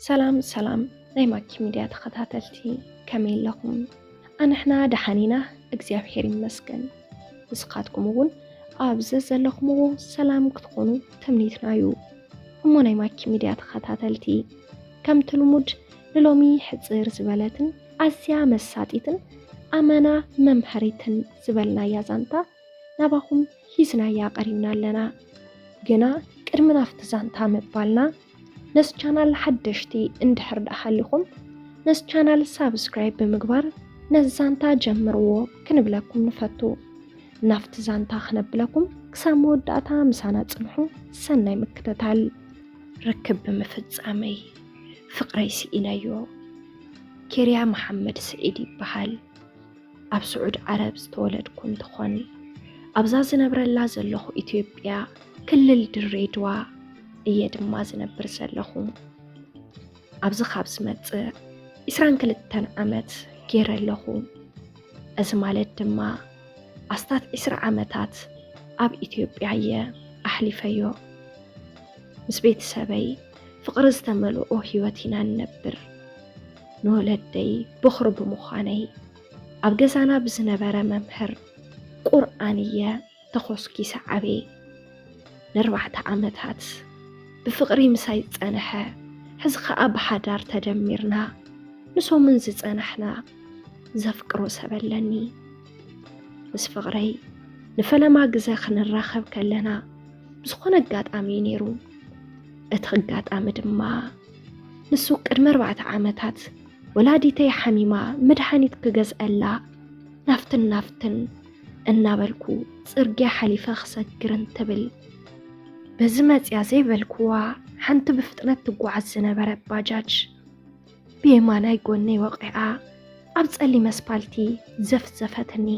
ሰላም ሰላም ናይ ማኪ ሚድያ ተኸታተልቲ፣ ከመይ ኣለኹም? ኣንሕና ደሓን ኢና፣ እግዚኣብሔር ይመስገን። ንስኻትኩም እውን ኣብ ዘዘለኹምዎ ሰላም ክትኾኑ ትምኒትና እዩ። እሞ ናይ ማኪ ሚድያ ተኸታተልቲ፣ ከምቲ ልሙድ ንሎሚ ሕጽር ዝበለትን ኣዝያ መሳጢትን ኣመና መምሃሪትን ዝበልናያ ዛንታ ናባኹም ሒዝናያ ቀሪብና ኣለና። ግና ቅድሚ ናብቲ ዛንታ ምባልና፣ ነዚ ቻናል ሓደሽቲ እንድሕር ደኣ ሃሊኹም፣ ነዚ ቻናል ሳብስክራይብ ብምግባር ነዚ ዛንታ ጀምርዎ ክንብለኩም ንፈቱ። ናብቲ ዛንታ ክነብለኩም ክሳብ መወዳእታ ምሳና ጽንሑ። ሰናይ ምክትታል። ርክብ ብምፍጻመይ ፍቕረይ ስኢነዮ። ኬርያ መሓመድ ስዒድ ይበሃል። ኣብ ስዑድ ዓረብ ዝተወለድኩ እንትኾን፣ ኣብዛ ዝነብረላ ዘለኹ ኢትዮጵያ ክልል ድሬድዋ እየ ድማ ዝነብር ዘለኹ። ኣብዚ ካብ ዝመጽእ ዒስራን ክልተን ዓመት ገይረ ኣለኹ። እዚ ማለት ድማ ኣስታት ዒስራ ዓመታት ኣብ ኢትዮጵያ እየ ኣሕሊፈዮ። ምስ ቤተሰበይ ፍቕሪ ዝተመልኦ ህይወት ኢና ንነብር። ንወለደይ በኹሪ ብምዃነይ፣ ኣብ ገዛና ብዝነበረ መምህር ቁርኣን እየ ተኾስኪሰ ዓብየ። ንኣርባዕተ ዓመታት ብፍቕሪ ምሳይ ዝጸንሐ፣ ሕዚ ኸኣ ብሓዳር ተደሚርና ንሰሙን ዝጸናሕና ዘፍቅሮ ሰብ ኣለኒ። ምስ ፍቕረይ ንፈለማ ግዘ ክንራኸብ ከለና ብዝኾነ ኣጋጣሚ እዩ ነይሩ። እቲ ኣጋጣሚ ድማ ንሱ ቅድሚ ኣርባዕተ ዓመታት ወላዲተይ ሓሚማ መድሃኒት ክገዝኣላ ናፍትን ናፍትን እናበልኩ ጽርግያ ሓሊፈ ክሰግር እንትብል፣ በዚ መጽያ ዘይበልክዋ ሓንቲ ብፍጥነት ትጓዓዝ ዝነበረት ባጃጅ ብየማናይ ጎነይ ወቒዓ ኣብ ጸሊም ኣስፓልቲ ዘፍዘፈትኒ።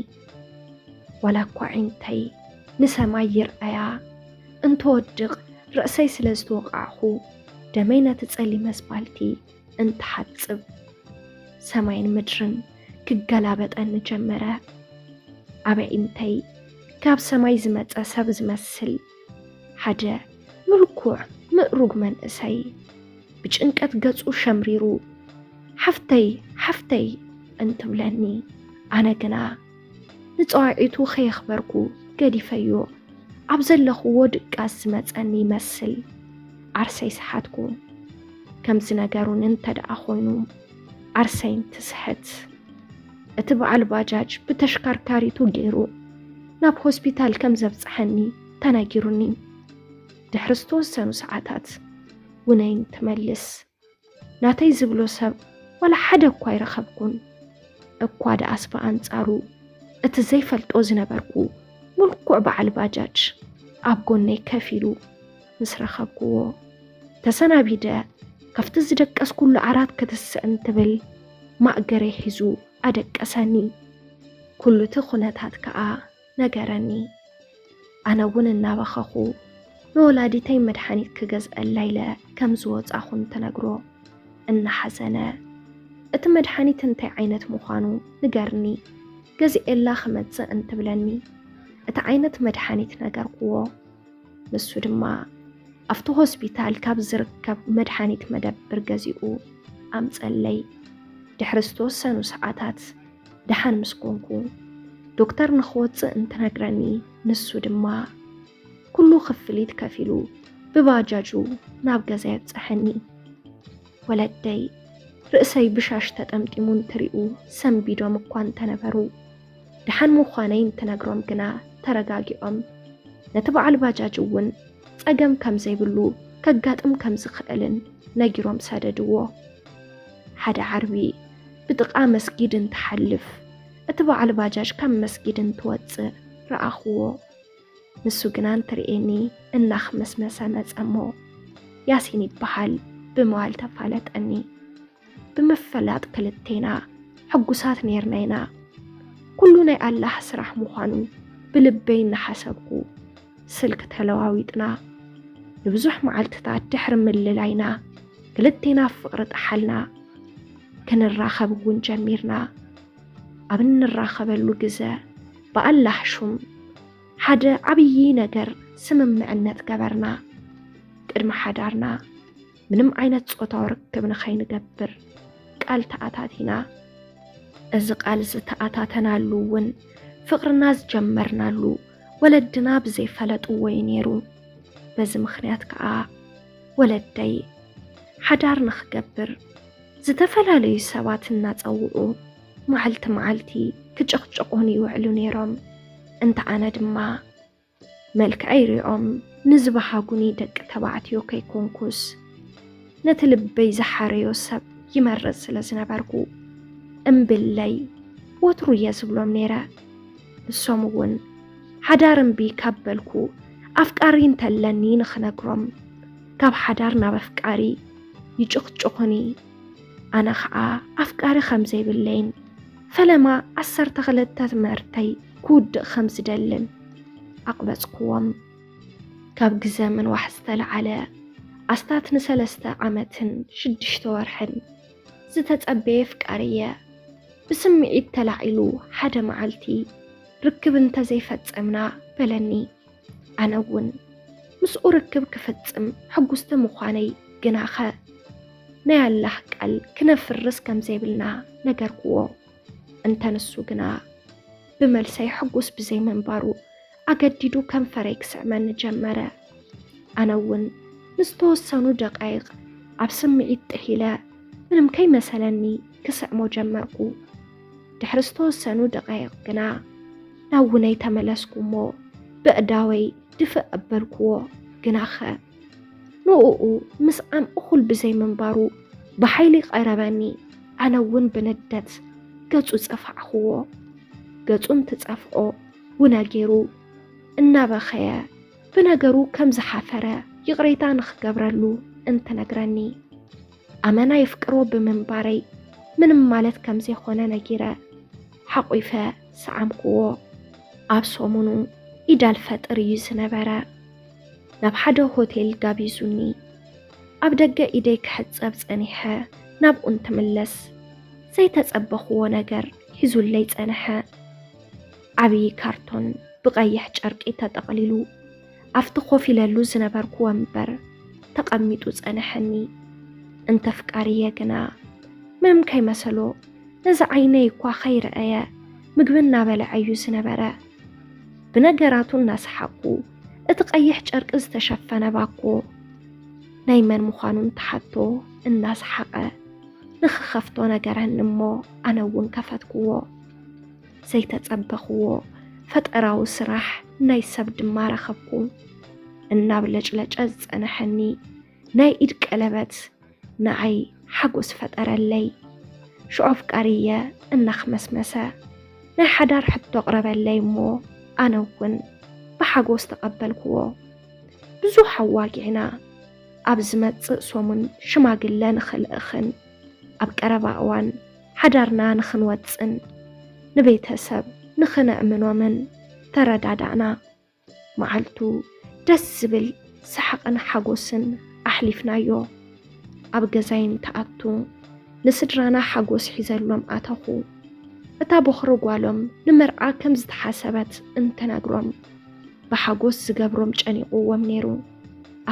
ዋላ እኳ ኣዒንተይ ንሰማይ ይርኣያ፣ እንትወድቕ ርእሰይ ስለ ዝተወቓዕኹ ደመይ ነቲ ጸሊም ኣስፓልቲ እንትሓጽብ፣ ሰማይን ምድርን ክገላበጠኒ ጀመረ። ኣብ ኣዒንተይ ካብ ሰማይ ዝመጸ ሰብ ዝመስል ሓደ ምልኩዕ ምእሩግ መንእሰይ ብጭንቀት ገጹ ሸምሪሩ፣ "ሓፍተይ፣ ሓፍተይ!" እንትብለኒ፣ ኣነ ግና ንጸዋዒቱ ከየኽበርኩ ገዲፈዮ ኣብ ዘለኽዎ ድቃስ ዝመጸኒ ይመስል ዓርሰይ ሰሓትኩ። ከምዚ ነገሩን እንተ ደኣ ኾይኑ፣ ዓርሰይን ትስሕት። እቲ በዓል ባጃጅ ብተሽከርካሪቱ ገይሩ ናብ ሆስፒታል ከም ዘብጽሐኒ ተነጊሩኒ። ድሕሪ ዝተወሰኑ ሰዓታት ውነይን ትመልስ። ናተይ ዝብሎ ሰብ ዋላ ሓደ እኳ ኣይረኸብኩን። እኳ ደኣስ ብኣንጻሩ እቲ ዘይፈልጦ ዝነበርኩ ምልኩዕ በዓል ባጃጅ ኣብ ጎነይ ከፍ ኢሉ ምስ ረኸብኩዎ፣ ተሰናቢደ ካብቲ ዝደቀስኩሉ ዓራት ክትስእ እንትብል ማእገረይ ሒዙ ኣደቀሰኒ። ኩሉ እቲ ኩነታት ከኣ ነገረኒ። ኣነ እውን እናበኸኹ ንወላዲተይ መድሓኒት ክገዝአላ ኢለ ከም ዝወጻኹ እንትነግሮ እናሓዘነ፣ "እቲ መድሓኒት እንታይ ዓይነት ምዃኑ ንገርኒ፣ ገዚኤላ ክመጽእ" እንትብለኒ፣ እቲ ዓይነት መድሓኒት ነገርኩዎ። ንሱ ድማ ኣብቲ ሆስፒታል ካብ ዝርከብ መድሓኒት መደብር ገዚኡ ኣምጸለይ። ድሕሪ ዝተወሰኑ ሰዓታት ደሓን ምስ ኮንኩ፣ ዶክተር ንኽወጽእ እንትነግረኒ፣ ንሱ ድማ ኩሉ ክፍሊት ከፊሉ ብባጃጁ ናብ ገዛ የብጽሐኒ። ወለደይ ርእሰይ ብሻሽ ተጠምጢሙ እንትሪኡ ሰንቢዶም እኳ እንተነበሩ፣ ደሓን ምዃነይ እንትነግሮም ግና ተረጋጊዖም። ነቲ በዓል ባጃጅ እውን ጸገም ከም ዘይብሉ፣ ከጋጥም ከም ዝኽእልን ነጊሮም ሰደድዎ። ሓደ ዓርቢ ብጥቓ መስጊድ እንትሓልፍ፣ እቲ በዓል ባጃጅ ካብ መስጊድ እንትወጽእ ረኣኽዎ። ንሱ ግና እንትርእየኒ እናኽመስመሰ መጸ እሞ፣ "ያሲን ይበሃል" ብምባል ተፋለጠኒ። ብምፍላጥ ክልቴና ሕጉሳት ኔርና ኢና። ኩሉ ናይ ኣላህ ስራሕ ምዃኑ ብልበይ እናሓሰብኩ ስልኪ ተለዋዊጥና። ንብዙሕ መዓልትታት ድሕሪ ምልላይና ክልቴና ፍቕሪ ጠሓልና። ክንራኸብ እውን ጀሚርና። ኣብ እንራኸበሉ ግዘ ብኣላህ ሹም ሓደ ዓብዪ ነገር ስምምዕነት ገበርና። ቅድሚ ሓዳርና ምንም ዓይነት ጾታዊ ርክብ ንኸይንገብር ቃል ተኣታቲና። እዚ ቃል ዝተኣታተናሉ እውን ፍቕርና ዝጀመርናሉ ወለድና ብዘይፈለጥዎ እዩ ነይሩ። በዚ ምኽንያት ከኣ ወለደይ ሓዳር ንኽገብር ዝተፈላለዩ ሰባት እናጸውዑ መዓልቲ መዓልቲ ክጭቕጭቑኒ ይውዕሉ ነይሮም። እንተ ኣነ ድማ መልክዐይ ሪኦም ንዝበሃጉኒ ደቂ ተባዕትዮ ከይኮንኩስ፣ ነቲ ልበይ ዝሓረዮ ሰብ ይመርጽ ስለ ዝነበርኩ፣ እምብለይ ወትሩ እየ ዝብሎም ነይረ። ንሶም እውን ሓዳር እምቢ ካብ በልኩ፣ ኣፍቃሪ እንተለኒ ንኽነግሮም፣ ካብ ሓዳር ናብ ኣፍቃሪ ይጭቕጭቑኒ። ኣነ ኸዓ ኣፍቃሪ ከም ዘይብለይን ፈለማ ዓሰርተ ክልተ ትምህርተይ ክውድእ ከም ዝደልን ኣቕበጽክዎም። ካብ ግዘ ምንዋሕ ዝተለዓለ ኣስታት ንሰለስተ ዓመትን ሽዱሽተ ወርሕን ዝተጸበየ ኣፍቃሪየ ብስምዒት ተላዒሉ ሓደ መዓልቲ ርክብ እንተዘይፈጸምና በለኒ። ኣነ እውን ምስኡ ርክብ ክፍጽም ሕጉስቲ ምዃነይ ግናኸ ናይ ኣላህ ቃል ክነፍርስ ከም ዘይብልና ነገርክዎ። እንተ ንሱ ግና ብመልሰይ ሕጉስ ብዘይምንባሩ ኣገዲዱ ከንፈረይ ክስዕመኒ ጀመረ። ኣነ እውን ንዝተወሰኑ ደቃይቕ ኣብ ስምዒት ጥሒለ ምንም ከይመሰለኒ ክስዕሞ ጀመርኩ። ድሕሪ ዝተወሰኑ ደቃይቕ ግና ናብ ውነይ ተመለስኩ እሞ ብእዳወይ ድፍእ ኣበልክዎ። ግናኸ ንእኡ ምስዓም እኹል ብዘይምንባሩ ብሓይሊ ቀረበኒ። ኣነ እውን ብንደት ገጹ ጸፋዕክዎ። ገጹ እንትጸፍዖ ውነ ገይሩ እናበኸየ ብነገሩ ከም ዝሓፈረ ይቕሬታ ንኽገብረሉ እንትነግረኒ ኣመና የፍቅሮ ብምንባረይ ምንም ማለት ከም ዘይኮነ ነጊረ ሓቑፈ ሰዓምክዎ። ኣብ ሰሙኑ ኢድ ኣልፈጥር እዩ ዝነበረ። ናብ ሓደ ሆቴል ጋቢዙኒ። ኣብ ደገ ኢደይ ክሕጸብ ጸኒሐ ናብኡ እንትምለስ ዘይተጸበኽዎ ነገር ሒዙለይ ጸንሐ። ዓብዪ ካርቶን ብቐይሕ ጨርቂ ተጠቕሊሉ ኣብቲ ኮፍ ኢለሉ ዝነበርኩ ወንበር ተቐሚጡ ጸንሐኒ። እንተ ኣፍቃሪየ ግና ምንም ከይመሰሎ ነዚ ዓይነይ እኳ ከይረኣየ ምግቢ እናበልዐ እዩ ዝነበረ። ብነገራቱ እናሰሓቕኩ እቲ ቀይሕ ጨርቂ ዝተሸፈነ ባኮ ናይ መን ምዃኑ እንትሓቶ እናሰሓቐ ንኽኸፍቶ ነገረኒ እሞ ኣነ እውን ከፈትክዎ። ዘይተጸበኽዎ ፈጠራዊ ስራሕ ናይ ሰብ ድማ ረኸብኩ። እናብለጭለጨ ዝጸንሐኒ ናይ ኢድ ቀለበት ንዓይ ሓጎስ ፈጠረለይ። ሽዑ ኣፍቃሪየ እናኽመስመሰ ናይ ሓዳር ሕቶ ኣቕረበለይ እሞ ኣነ እውን ብሓጎስ ተቐበልክዎ። ብዙሕ ኣዋጊዕና ኣብ ዝመጽእ ሰሙን ሽማግለ ንኽልእኽን ኣብ ቀረባ እዋን ሓዳርና ንኽንወጽን ንቤተሰብ ንኽነእምኖምን ተረዳዳእና። መዓልቱ ደስ ዝብል ሰሓቕን ሓጎስን ኣሕሊፍናዮ። ኣብ ገዛይ እንትኣቱ ንስድራና ሓጎስ ሒዘሎም ኣተኹ። እታ ቦኽሪ ጓሎም ንመርዓ ከም ዝተሓሰበት እንትነግሮም ብሓጎስ ዝገብሮም ጨኒቕዎም ነይሩ።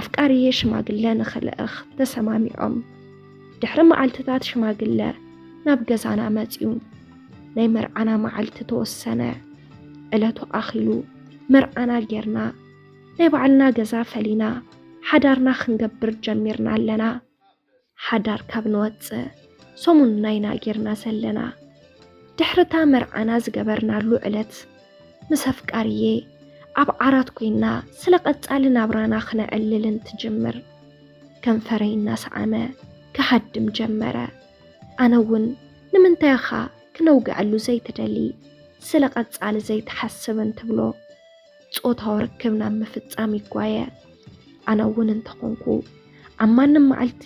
ኣፍቃሪየ ሽማግለ ንኽልእኽ ተሰማሚዖም። ድሕሪ መዓልትታት ሽማግለ ናብ ገዛና መጺኡ። ናይ መርዓና መዓልቲ ተወሰነ። ዕለቱ ኣኺሉ መርዓና ጌርና ናይ ባዕልና ገዛ ፈሊና ሓዳርና ክንገብር ጀሚርና ኣለና። ሓዳር ካብ ንወጽእ ሰሙንና ኢና ጌርና ዘለና። ድሕርታ መርዓና ዝገበርናሉ ዕለት ምስ ኣፍቃሪየ ኣብ ዓራት ኮይና ስለ ቀጻሊ ናብራና ክነዕልል እንትጅምር ከንፈረይ እናሰዓመ ክሃድም ጀመረ። ኣነ እውን ንምንታይ ኢኻ ክነውግዐሉ ዘይትደሊ ስለ ቀጻሊ ዘይትሓስብ እንትብሎ ጾታዊ ርክብ ናብ ምፍጻም ይጓየ። ኣነ እውን እንተኾንኩ ኣብ ማንም መዓልቲ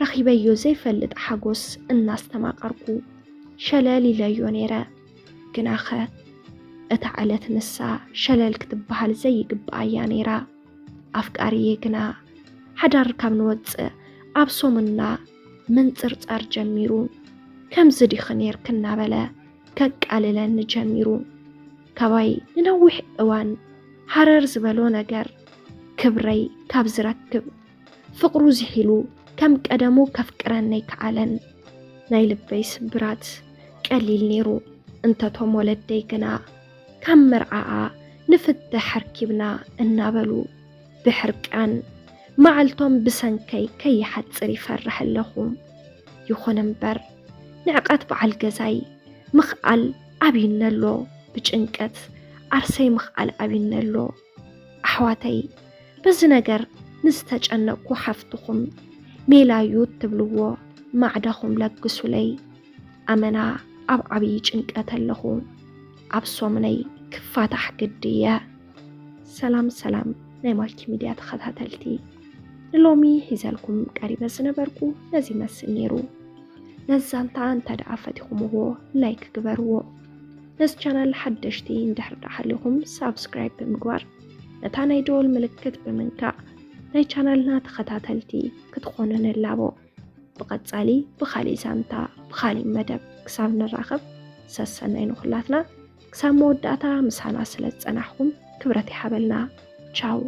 ረኺበዮ ዘይፈልጥ ሓጎስ እናስተማቐርኩ ሸለል ኢለዮ ነይረ። ግናኸ እታ ዕለት ንሳ ሸለል ክትበሃል ዘይግብኣያ ነይራ። ኣፍቃሪየ ግና ሓዳር ካብ ንወጽእ ኣብ ሰሙንና ምንጽርጻር ጀሚሩ። ከምዚ ዲኺ ነይርኪ እናበለ ከቃልለኒ ጀሚሩ። ካባይ ንነዊሕ እዋን ሃረር ዝበሎ ነገር ክብረይ ካብ ዝረክብ ፍቕሩ ዝሒሉ ከም ቀደሙ ከፍቅረኒ ኣይከኣለን። ናይ ልበይ ስብራት ቀሊል ነይሩ። እንተቶም ወለደይ ግና ካብ መርዓኣ ንፍትሕ ኣርኪብና እናበሉ ብሕርቃን መዓልቶም ብሰንከይ ከይሓጽር ይፈርሕ ኣለኹ። ይኹን እምበር ንዕቀት በዓል ገዛይ ምኽኣል ኣብዩኒ ኣሎ። ብጭንቀት ዓርሰይ ምኽኣል ኣብዩኒ ኣሎ። ኣሕዋተይ፣ በዚ ነገር ንዝተጨነቕኩ ሓፍትኹም ሜላዩ እትብልዎ ማዕዳኹም ለግሱለይ። ኣመና ኣብ ዓብዪ ጭንቀት ኣለኹ። ኣብ ሶምነይ ክፋታሕ ግዲ እየ። ሰላም ሰላም ናይ ማልቲ ሚድያ ተኸታተልቲ፣ ንሎሚ ሒዘልኩም ቀሪበ ዝነበርኩ ነዚ ይመስል ነይሩ። ነዚ ዛንታ እንተ ደኣ ፈቲኹምዎ ላይክ ግበርዎ። ነዚ ቻናል ሓደሽቲ እንድሕር ደኣ ሃሊኹም ሳብስክራይብ ብምግባር ነታ ናይ ደወል ምልክት ብምንካእ ናይ ቻናልና ተኸታተልቲ ክትኾኑ ንላቦ። ብቐጻሊ ብኻሊእ ዛንታ ብኻሊእ መደብ ክሳብ ንራኸብ ሰሰናይ ንኹላትና። ክሳብ መወዳእታ ምሳና ስለ ዝጸናሕኩም ክብረት ይሓበልና። ቻው።